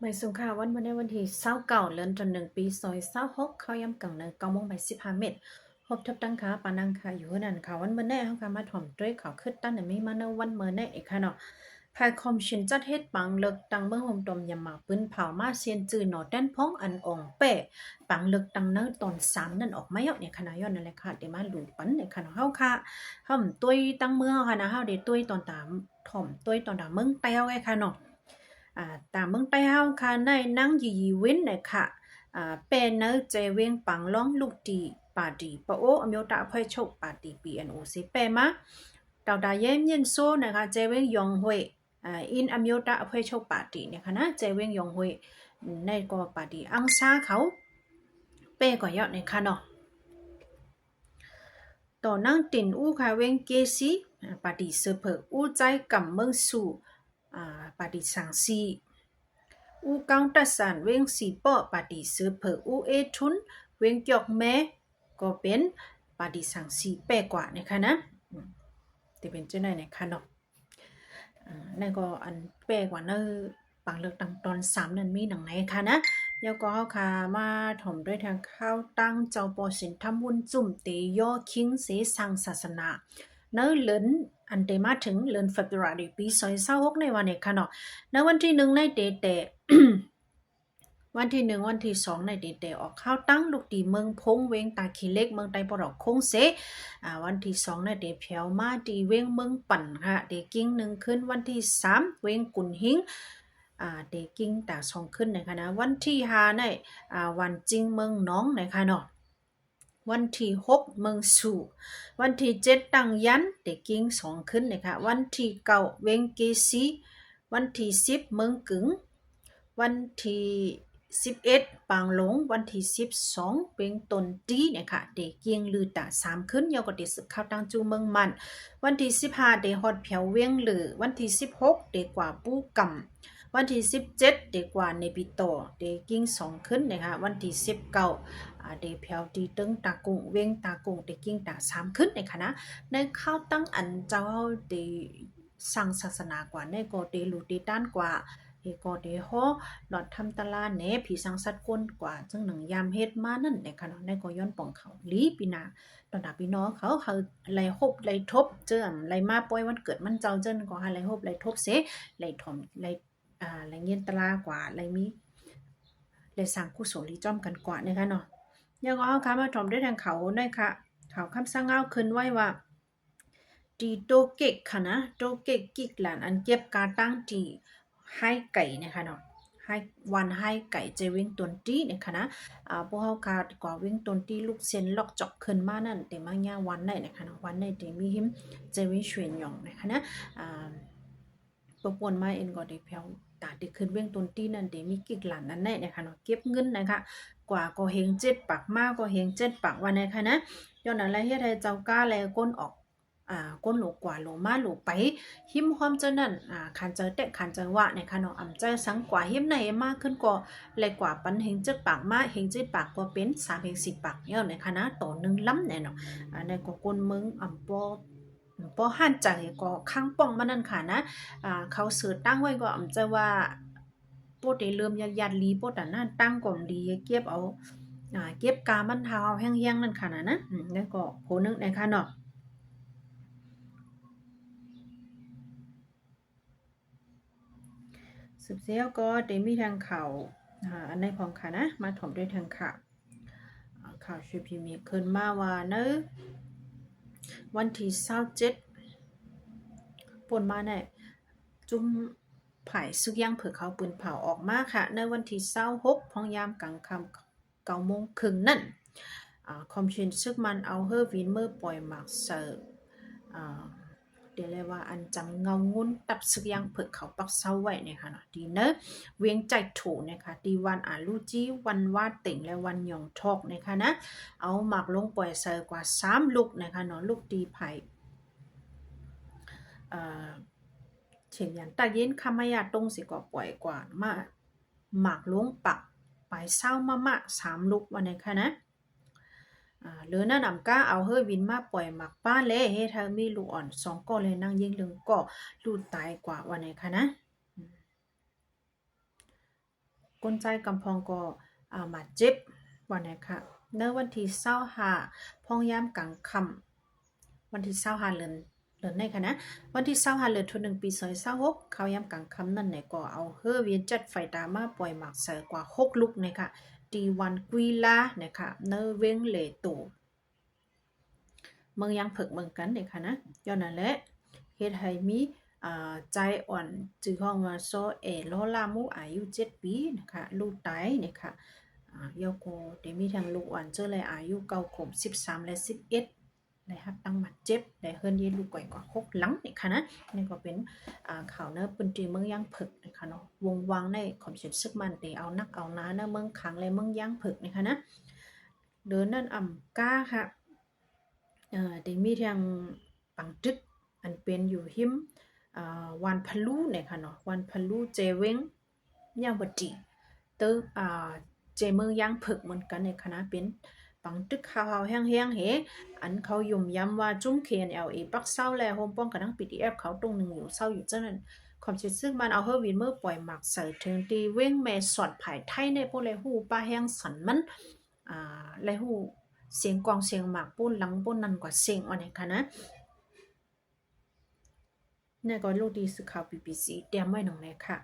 ມາຍສຸງຄ່າ ວັນມື້ໃນວັນທີຊາວເກົ້າ ເດືອນໜຶ່ງ ປີສອງພັນຊາວຫົກ ເຂົ້າຍາມກາງເນີນ ເກົ້າໂມງໄປສິບຫ້າເມັດ ພົບທົບຕັ້ງຄ່າປານັງຄ່າຢູ່ເຮືອນນັ້ນຄ່າ ວັນມື້ໃນເຮົາຄ່າມາຖ່ອມດ້ວຍຂ່າວຄຶດຕັ້ນມີມາໃນວັນມື້ໃນເອກຄ່າເນາະ ພາຍຄອມຊິນຈັດເຮັດປາງເລືອກຕັ້ງເມືອງໂຮມຕົມຢາມາປືນເຜົາມາເຊັນຈື່ໜໍ່ແຕ່ນພອງອັນອອງແປ້ ປາງເລືອກຕັ້ງໃນຕອນສາມນັ້ນອອກມາແລ້ວເນຍຄ່າເນາະ ຍ້ອນນັ້ນແຫຼະຄ່າ ເດມາດູປັນເນຍຄ່າເນາະ ເຮົາຄ່າ ເຮົາມາດ້ວຍຕັ້ງເມືອງເຮົາຄ່ານະ ເຮົາໄດ້ດ້ວຍຕອນຕາມ ຖ່ອມດ້ວຍຕອນຕາເມືອງໃຕ້ເຮົາເອກຄ່າເນາະ ອາ ຕາເມືອງໃຕ້ເຮົາຄ່າ ນາຍນາງ ຢີ ຢີ ວິນ ເນຍຄ່າ ອາ ແປ້ໃນແຈວຽງປາງລອງລູກຕີປາຕີປະໂອ ອາມໂຍຕະອະພວຍໂຊກ ປາຕີ ປີເອັນໂອ ເສແປ້ມາ ເຕົາຕາເຢມເຢັນໂຊ ເນຍຄ່າ ແຈວຽງຢອງໂຮຍ ອາ ອິນອາມໂຍຕະອະພວຍໂຊກ ປາຕີ ເນຍຄ່ານະ ແຈວຽງຢອງໂຮຍ ໃນກໍປາຕີອັງຊາເຂົາ ແປ້ກວ່າເຍາະເນຍຄ່າເນາະ. ຕໍ່ນາງຕິນອູ່ຄ່າ ເວງເກຊີ ອາ ປາຕີເສືອເຜີ ອູ່ໃຈກຳເມືອງຊູ ອາ ປາຕີສາງຊີ ອູ່ເກົ້າຕັດສານ ເວງສີປໍ ປາຕີເສືອເຜີ ອູ່ເອທຸນ ເວງຈອກແມ ກໍເປັນປາຕີສາງຊີ ແປ້ກວ່າເນຍຄ່ານະ ອາ ຈະເປັນຈັ່ງໃດເນຍຄ່າເນາະ. ອາ ນັ້ນກໍອັນແປກວ່າໃນປາງເລືອກຕັ້ງຕອນສາມນັ້ນມີດັ່ງໃດຄ່ານະ ແລ້ວກໍເຮົາຄ່າມາຖ່ອມດ້ວຍທາງຂ່າວຕັ້ງເຈົ້າປໍຊິນທຳວຸນຈຸ້ມເຕຍໍຄິງເສສ້າງສາສະໜາ ໃນເດືອນອັນເດມາເຖິງເດືອນເຟບຣູອາຣີ ປີສອງພັນຊາວຫົກ ໃນວັນນີ້ຄ່າເນາະ ໃນວັນທີໜຶ່ງໃນເດແຕ່ ວັນທີໜຶ່ງ ວັນທີສອງໃນເດແຕ່ອອກຂ່າວຕັ້ງລູກຕີເມືອງພົງ ເວງຕາຂີ້ເຫຼັກ ເມືອງໄຕປະເທົດຄົງເສ ອາ ວັນທີສອງໃນເດແຜວມາຕີເວງເມືອງປັນຄ່າ ເດກິງໜຶ່ງຄືນ ວັນທີສາມ ເວງກຸນຫິງ ອາ ເດກິງຕາສອງຄືນເນຍຄ່ານະ ວັນທີຫ້າໃນ ອາ ວັນຈິງເມືອງໜອງເນຍຄ່າເນາະ ວັນທີຫົກ ເມືອງຊູ ວັນທີເຈັດ ຕັງຢັນ ເດກິງສອງຄືນເນຍຄ່າ ວັນທີເກົ້າ ເວງເກຊີ ວັນທີສິບ ເມືອງກຶງ ວັນທີສິບເອັດ ປາງຫຼົງ ວັນທີສິບສອງ ເວງຕົນຕີເນຍຄ່າ ເດກິງລືຕາສາມຄືນ ແລ້ວກໍເດສືບຂ່າວຕັ້ງຈູ່ເມືອງມັນ ວັນທີສິບຫ້າ ເດຮອດແຜວເວງເລີ ວັນທີສິບຫົກ ເດກວ່າປູກຳ ວັນທີສິບເຈັດ ເດກວ່າເນປິໂຕ ເດກິງສອງຄືນເນຍຄ່າ ວັນທີສິບເກົ້າ ອາ ເດແຜວຕີເຕີງຕາກຸງ ເວງຕາກຸງ ເດກິງຕາສາມຄືນເນຍຄ່ານະ ໃນຂ່າວຕັ້ງອັນເຈົ້າເຮົາເດ ສ້າງສາສະໜາກວ່າ ໃນກໍເຕລູເຕຕານກວ່າ ເອກໍເຕຫໍນອດທຳຕະລາແໜ ຜີສາງສັດກົນກວ່າ ຈຶ່ງໜັງຍາມເຮັດມານັ້ນແຫຼະຄ່ະເນາະ ໃນກໍຍ້ອນປອງເຂົາຫຼີປີໜ້າ ຕໍ່ໜ້າພີ່ນ້ອງເຂົາ ເຮົາໄລ່ຮົບໄລ່ທົບ ເຈີໄລ່ມາປ່ອຍວັນເກີດມັນເຈົ້າ ເຈີກໍໃຫ້ໄລ່ຮົບໄລ່ທົບເສ ໄລ່ຖ່ອມ ໄລ່ ອາ ໄລ່ເງີນຕະລາກວ່າ ໄລ່ມີ ໄລ່ສ້າງກຸສົນລີຈ້ອມກັນກວ່ານະຄະເນາະ. ແລ້ວກໍເຮົາຄະມາຖອມດ້ວຍທາງເຂົານະຄະ ເຂົາຄຳສະຫງ່າວຂຶ້ນໄວ້ວ່າ ຕີໂຕເກັກຄະນະ ໂຕເກັກກິກຫຼານ ອັນເກັບກາຕັ້ງຕີໄຮໄກນະຄະເນາະ ໄຮ ວັນໄຮໄກ ເຈວຽງຕົນຕີນະຄະນະ ອາ ພວກເຮົາຄາດກວ່າວຽງຕົນຕີ ລູກເຊັນລັອກຈອກຂຶ້ນມານັ້ນ ເຕມາຍາວັນໄດ້ນະຄະເນາະ ວັນໄດ້ເຕມີຫິມ ເຈວຽງຊວນຢອງນະຄະນະ ອາ ປະປວນມາເອັນກໍໄດ້ແຜວ ຕາທີ່ຂຶ້ນວຽງຕົນຕີນັ້ນ ເຕມີກິກຫຼານອັນໃດນະຄະເນາະ ເກັບເງິນນະຄະ ກວ່າກໍເຮງເຈັດປາກ ມາກໍເຮງເຈັດປາກວ່ານະຄະນະ ຍ້ອນນັ້ນລະເຮັດໃຫ້ເຈົ້າກາແລຄົນອອກ ອາ ຄົນໂລກວ່າໂລມາໂລໄປ ຫິມຮອມເຈົ້ານັ້ນ ອາ ຂັນເຈົ້າແຕະຂັນເຈົ້າວະນະຄະເນາະ ອຳເຈົ້າສັງກວ່າຫິມໃນມາຂຶ້ນກໍແລກວ່າປັນເຮງເຈັດປາກ ມາເຮງເຈັດປາກກໍເປັນສາມເຮງສິບປາກແລ້ວນະຄະນະ ຕໍ່ໜຶ່ງລຳແນ່ເນາະ ອັນນັ້ນກໍຄົນເມືອງອຳບໍ່ ບໍ່ຫັນໃຈກໍຄັງປ້ອງມານັ້ນຄະນະ ອາ ເຂົາເສີດຕັ້ງໄວ້ກໍອຳຈະວ່າ ໂປດໄດ້ເລີ່ມຍາດໆລີ ໂປດຕານນັ້ນຕັ້ງກໍດີ ເກັບເອົາ ອາ ເກັບກາມັນເທົ່າແຮງໆນັ້ນຄະນະ ອາ ນັ້ນກໍໂພໜຶ່ງນະຄະເນາະ. ສືບແລ້ວກໍໄດ້ມີທາງຂ່າວ ອາ ອັນໃດຂອງຄະນະ ມາຖອມດ້ວຍທາງຂ່າວ ອາ ຂ່າວຊີພີມີຂຶ້ນມາວ່າ ໃນວັນທີຊາວເຈັດ ປົນມານີ້ ຈຸ້ມຝ່າຍຊຶກຢ່າງເຜີເຂົາປືນເຜົາອອກມາຄະ ໃນວັນທີຊາວຫົກ ພອງຍາມກາງຄ່ຳ ເກົ້າໂມງເຄິ່ງນັ້ນ ອາ ຄອມເຊັນຊຶກມັນເອົາເຮີວິນເມືອປ່ອຍໝາກໃສ່ ອາ ເດເລວ່າອັນຈຳເງົາງຸນ ຕັບຊຶກຢ່າງເຜິກເຂົາປັກເຊົາໄວ້ນະຄະເນາະ ທີ່ໃນວຽງໃຈໂຖນະຄະ ທີ່ວັນອາລູຈີ ວັນວາເຕັງ ແລະ ວັນຢອງທອກນະຄະນະ ເອົາໝາກລົງປ່ອຍໃສ່ກວ່າສາມລູກນະຄະເນາະ ລູກທີ່ໃຜ ເອີ ເຊັ່ນຢ່າງຕາເຢັນຄຳມະຍາຕົງຊິກໍປ່ອຍກວ່າມາ ໝາກລົງປັກປາຍຊາວມະມະສາມລູກວ່າແນວນັ້ນຄະນະ ອາ ເລີນັ້ນອຳກາເອົາເຮີວິນມາປ່ອຍໝາກປ້າແລ ເຮັດໃຫ້ມີລູກອ່ອນສອງກໍ ແລະ ນາງຍິງໜຶ່ງກໍ ລູກຕາຍກວ່າວ່າແນວນັ້ນຄະນະ ອືມ. ຄົນຊາຍກຳພອງກໍ ອາ ບາດເຈັບວ່າແນວນັ້ນເນາະ. ໃນວັນທີຊາວຫ້າ ພອງຍາມກາງຄ່ຳ ວັນທີຊາວຫ້າ ເດືອນ ເດືອນນີ້ຫັ້ນນະ ວັນທີຊາວຫ້າ ເດືອນທີໜຶ່ງ ປີສອງພັນຊາວຫົກ ເຂົ້າຍາມກາງຄ່ຳນັ້ນແຫຼະ ກໍເອົາເຮີບິນເຈັດໄຟຕາມາປ່ອຍໝາກໃສ່ກວ່າຫົກລູກເນາະ ທີ່ວັນກຸຍລາເນາະ ໃນເວັງເລໂຕ ເມືອງຢາງເຜິກເໝືອນກັນເນາະ ຍ້ອນນັ້ນແຫຼະ ເຮັດໃຫ້ມີ ອາ ຊາຍອ່ອນ ຊື່ຮ້ອງວ່າ ຊໍ ແອ ລໍລາມູ ອາຍຸເຈັດປີເນາະ ລູກຕາຍເນາະ. ອາ ແລ້ວກໍໄດ້ມີທັງລູກອ່ອນເຈີແລ ອາຍຸເກົ້າຂວບ ສິບສາມ ແລະ ສິບເອັດ ໄດ້ຮັບທັງບາດເຈັບ ແລະ ເຮືອນເຍນລູກໄກກວ່າຫົກຫຼັງເນາະ ນີ້ກໍເປັນ ອາ ຂ່າວໃນພື້ນທີ່ເມືອງຢາງເຜິກເນາະ ວົງວາງໃນຂອບເຂດເຊືອກມັນ ທີ່ເອົາໜັກເອົາໜາໃນເມືອງຄັງ ແລະ ເມືອງຢາງເຜິກເນາະ. ເດີນນັ້ນອຳກາ ເອີ ໄດ້ມີທັງປັງຕຶກ ອັນເປັນຢູ່ຮິມ ເອີ ວັນພະລູເນາະ ວັນພະລູ ເຈເວັງ ຍາວະຕີ ເຕີ ອາ ເຈເມືອງຢາງເຜິກເໝືອນກັນເນາະ ເປັນປັງຕຶກຮາວໆແຮງໆ ເຮ ອັນເຂົາຢ້ອມຢາມວ່າ ຈຸ້ມ ເຄເອັນແອລເອ ປັກເຊົາ ແລະ ໂຮມປ້ອງກັນທັງ ພີທີເອັຟ ເຂົາຕົງໜຶ່ງຢູ່ເຊົາຢູ່ຈັ່ງນັ້ນ ຂອບເຂດເຊືອກມັນເອົາເຮີບິນເມືອປ່ອຍໝາກໃສ່ເຖິງທີ່ເວັງແມ່ສອດ ພາຍໄທໃນ ພວກແລຮູ້ປາແຮງສັນມັນ ອາ ແລຮູ້ສຽງກອງສຽງໝາກໂປ້ນຫຼັງໂປ້ນນັ້ນກວ່າເສັງວ່າແນວນັ້ນເນາະ. ນີ້ກໍລູກທີ່ສື່ຂ່າວ ບີບີຊີ ຕຽມໄວ້ໜຶ່ງເນາະ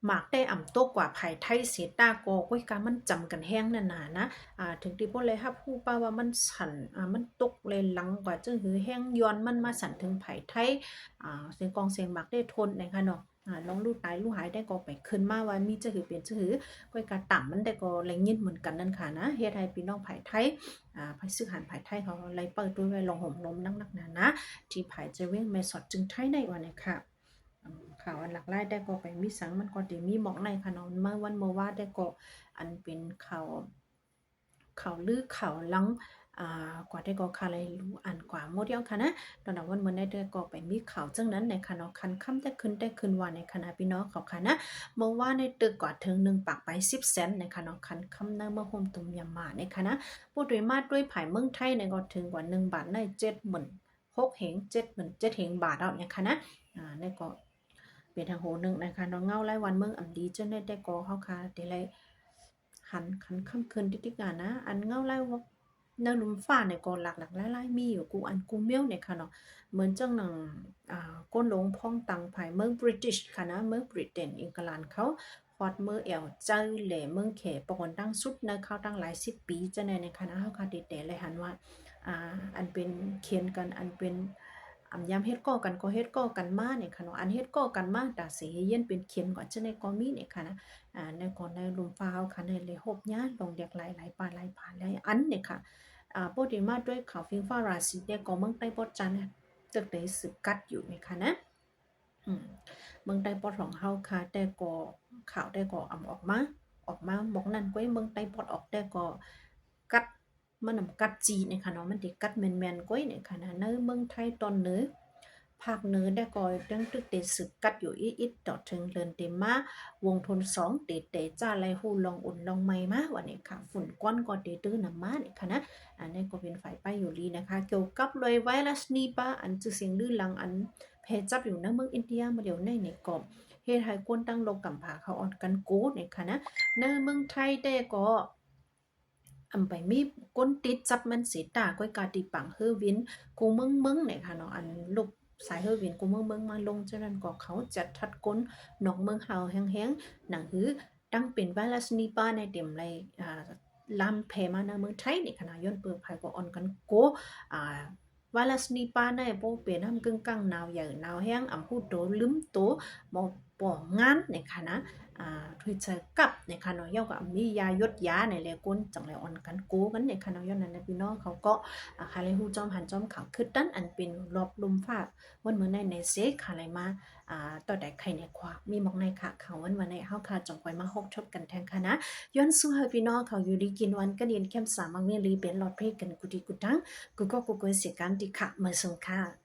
ໝາກແຕ່ອຳຕົກກວ່າພາຍໄທເສຍຕາກໍ ກ້ອຍກາມັນຈຳກັນແຮງນັ້ນນະ ອາ ເຖິງທີ່ພວກແລຮັບຮູ້ປາວ່າມັນສັ່ນ ອາ ມັນຕົກແລຫຼັງກວ່າຈັ່ງຄືແຮງຍ້ອນມັນມາສັ່ນເຖິງພາຍໄທ ອາ ສຽງກອງສຽງໝາກໄດ້ທົນເນາະ ອາ ລອງຮູ້ຕາຍຮູ້ຫາຍໄດ້ກໍໄປຂຶ້ນມາວ່າມີຈັ່ງຄືເປັນຈັ່ງຄື ກ້ອຍກາຕາມມັນໄດ້ກໍໄດ້ຍິນເໝືອນກັນນັ້ນເນາະ ເຮັດໃຫ້ພີ່ນ້ອງພາຍໄທ ອາ ພາຍຊຶກທະຫານພາຍໄທເຂົາໄດ້ເປີດຕົວໄວ້ລອງໂຫມລົມໜັກໆໜາໆ ທີ່ພາຍເຈເວັງແມ່ສອດ ຈຶ່ງໄທໃນວ່າແນວນັ້ນ ອາ ຂ່າວອັນຫຼາກຫຼາຍໄດ້ກໍໄປມີສັງ ມັນກໍໄດ້ມີໝອກໃນເນາະ ເມື່ອວັນເມື່ອວາໄດ້ກໍ ອັນເປັນຂ່າວ ຂ່າວລືຂ່າວລັງ ອາ ກວ່າໄດ້ກໍຂ້າໄດ້ຮູ້ອ່ານກວ່າໝົດແລ້ວເນາະ ຕອນນັ້ນວັນເມື່ອໃນໄດ້ກໍໄປມີຂ່າວຈັ່ງນັ້ນເນາະ ຄັນຄ່ຳແຕ່ຄືນແຕ່ຄືນວ່າແນວນັ້ນ ພີ່ນ້ອງເຂົາເນາະ ເມື່ອວານນີ້ຕຶກກວ່າເຖິງໜຶ່ງປາກປາຍສິບແສນເນາະ ຄັນຄ່ຳໃນເມືອງໂຮມຕຸມຍາມາເນາະ ບໍ່ໄດ້ມາດ້ວຍພາຍເມືອງໄທເນາະ ກໍເຖິງກວ່າໜຶ່ງບາດໃນເຈັດໝື່ນ ຫົກເຮງ ເຈັດໝື່ນເຈັດເຮງບາດເອົາເນາະ ອາ ນີ້ກໍເປັນທາງໂຫໜຶ່ງເນາະ ເງົາລາຍວັນເມືອງອຳດີຈັ່ງໃດ ແຕ່ກໍເຮົາກະໄດ້ໄລ່ຫັນຄັນຄ່ຳຄືນຕິກໆ ອາ ນະ ອັນເງົາລາຍໃນລຸ່ມຟ້ານີ້ກໍຫຼາກໆຫຼາຍໆ ມີຢູ່ກູ່ອັນກູ່ແນວເນາະ ເໝືອນຈັ່ງໜັງ ອາ ກົນຫຼົງພອງຕັງພາຍເມືອງບຣິຕິດ ເນາະ ເມືອງບຣິເຕັນ ອັງກະລັນເຂົາ ຮອດເມືອງແອວໃຈ ແລະ ເມືອງແຂປະກອນຕັ້ງສຸດໃນຄາວຕັ້ງຫຼາຍສິບປີຈັ່ງໃດເນາະ ເຮົາກະໄດ້ແຕ່ໄລ່ຫັນວ່າ ອາ ອັນເປັນຂຽນກັນ ອັນເປັນ ອາ ຍາມເຮັດກໍ່ກັນກໍເຮັດກໍ່ກັນມາເນາະ ອັນເຮັດກໍ່ກັນມາຕາເສຍເຢັນເປັນຂຽນກວ່າຈັ່ງໃດກໍມີເນາະ ອາ ໃນກໍໃນລຸ່ມຟ້າເຮົາກະໄດ້ລົບຍາລົງຫຼາຍໆ ຫຼາຍປາຍ ຫຼາຍປາຍ ຫຼາຍອັນເນາະ ອາ ບໍ່ໄດ້ມາດ້ວຍຂ່າວຟິງຟ້າລາສີ ແຕ່ກໍເມືອງໃຕ້ປອດຈານ ຕຶກໄດ້ສືບກັດຢູ່ເນາະ ອືມ ເມືອງໃຕ້ປອດຂອງເຮົາກະ ແຕ່ກໍ ຂ່າວແຕ່ກໍອຳອອກມາ ອອກມາໝົດນັ້ນກ້ອຍ ເມືອງໃຕ້ປອດອອກແຕ່ກໍກັດ ມັນນຳກັດຈີ່ເນາະ ມັນໄດ້ກັດແມ່ນໆກ້ອຍເນາະ ໃນເມືອງໄທຕອນເໜືອ ພາກເໜືອແຕ່ກໍຍັງຕຶກໄດ້ສືບກັດຢູ່ອີກໆ ຕໍ່ເຖິງເດີນໄດ້ມາວົງທົນສອງ ໄດ້ແຕ່ຈະໄດ້ຮູ້ລອງອຸ່ນລອງໄໝມາວ່າແນວນັ້ນ ຝຸ່ນກ້ອນກໍໄດ້ຕື່ນນຳມາເນາະ ອັນນີ້ກໍເປັນຝ່າຍໄປຢູ່ດີເນາະ ກ່ຽວກັບເລື່ອງໄວຣັສນີປາ ອັນຊື່ສຽງລືຫຼັງ ອັນ ແຜ່ຈັບຢູ່ໃນເມືອງອິນເດຍມາດຽວໃນນີ້ກໍເຮັດໃຫ້ຄົນຕ່າງໂລກກຳພາເຂົາອອກກັນກົວເນາະ ໃນເມືອງໄທແຕ່ກໍ ອຳໄປມີຄົນຕິດຈັບມັນເສຍຕາ ກ້ອຍກາຕິດບັງເຮີບິນກູ່ເມືອງເມືອງເນາະ ອັນລົບສາຍເຮີບິນກູ່ເມືອງເມືອງມາລົງຈັ່ງນັ້ນ ກໍເຂົາຈັດທັດຄົນນອກເມືອງເຮົາແຮງໆ ໜັງຫື ຕັ້ງເປັນໄວຣັສນີປາໃນເຕັມໄລ ອາ ລາມແຜ່ມາໃນເມືອງໄທເນາະ ຍ້ອນເປີດໄພກໍອອກກັນກົວ ອາ ໄວຣັສນີປາໃນ ໂອ້ ເປັນນຳກຶ່ງກັງໜາວໃຫຍ່ໜາວແຮງ ອຳຮູ້ໂຕລືມໂຕ ບໍ່ປ້ອງງານເນາະ ອາ ທຸຍໃສ່ກັບເນາະ ເຈົ້າກໍອຳມີຢາຢົດຢາໃນແລະ ຄົນຈັ່ງໄດ້ອອກກັນກົວກັນເນາະ ຍ້ອນນັ້ນນະ ພີ່ນ້ອງເຂົາກໍ ອາ ຫາໄດ້ຮູ້ຈ້ອມຫັນຈ້ອມຂ່າວຄືກັນ ອັນເປັນລອບລຸ່ມຟ້າ ວັນເມື່ອໃນໃນເຊ ຂະໄລມາ ອາ ຕໍ່ໄດ້ໄຂໃນຄວາມມີໝອກໃນ ຂ່າວວັນເມື່ອໃນເຮົາກະຈັ່ງຄ່ອຍມາພົບພົນກັນແທນເນາະ ຍ້ອນສູ້ໃຫ້ພີ່ນ້ອງເຂົາຢູ່ດີກິນຫວານ ກັນເຢັນແຄມສາມັກມີລີ ເປັນລອດເພກັນກູ່ທີ່ກູ່ທາງ ກູ່ກໍກູ່ເກີຍເສຍການດີ ຂະ ເມືອງເຊີງຄ່ະ.